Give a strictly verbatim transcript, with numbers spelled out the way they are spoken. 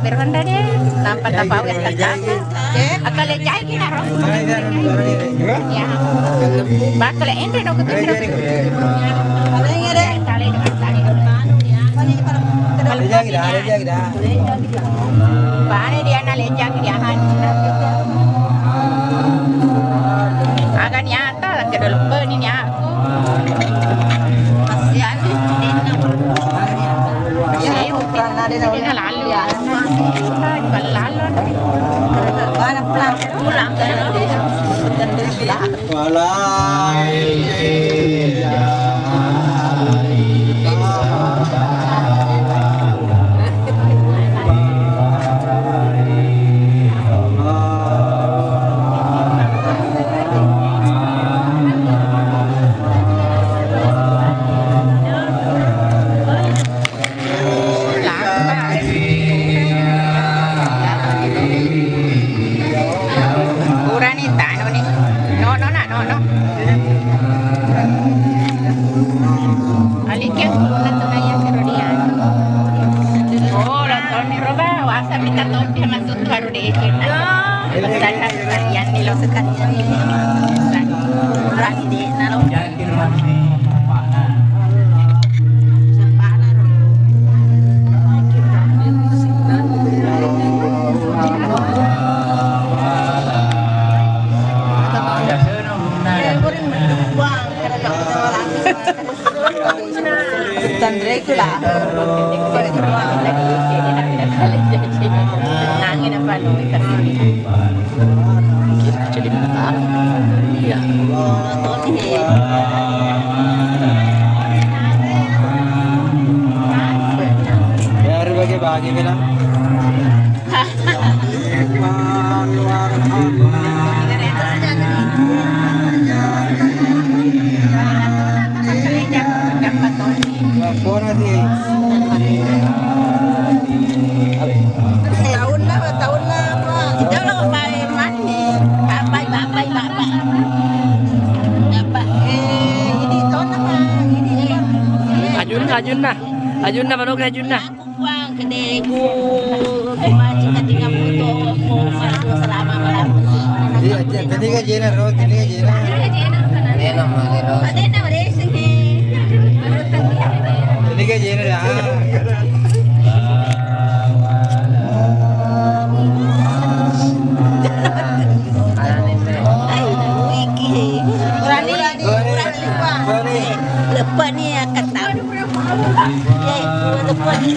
Berhonda deh, nampa tapau yang terjadi. Akale jai kina ro. Ya. Bakale ende no kutu. Kale dengan tadi. Kalau Bane dia na lejang dia han. Aga niata lagi dalam bani ni aku. Kasihan ni. Iya, ukuran ada na lalu ya. Lalu. Mana pulang? Pulang ke. Purani tanu ni. No, no, na, no, no. Alikian purna tu naya serudian. Oh, lo toni roba, wasa pita topi masuk tu baru deh. Pesan sekalian ni lo. Sekalian ni. Pesan. Purani deh, na lo. Tanreku lah. Angin apa lu? Jadi bentar. Iya. Ya, hari bagi-bagi bilang. Taunna, taunna apa? Kita lo pai mani. Bapai, bapai, bapai. Bapai. Eh, ini taunna apa? Ini, eh. Ajunna, ajunna. Ajunna, manoga ajunna. Puang kedeku, maju ketika butuh, selama malam. Iya, tadi kan Jena, Ro, tadi kan Jena. Jena, Mali, Ro. Ada nama racing, eh. Tadi kan Jena, dah. Ai, wiki. Berani, berani, Puang. Lepas ni, akan tahu. Eh, lepas ni.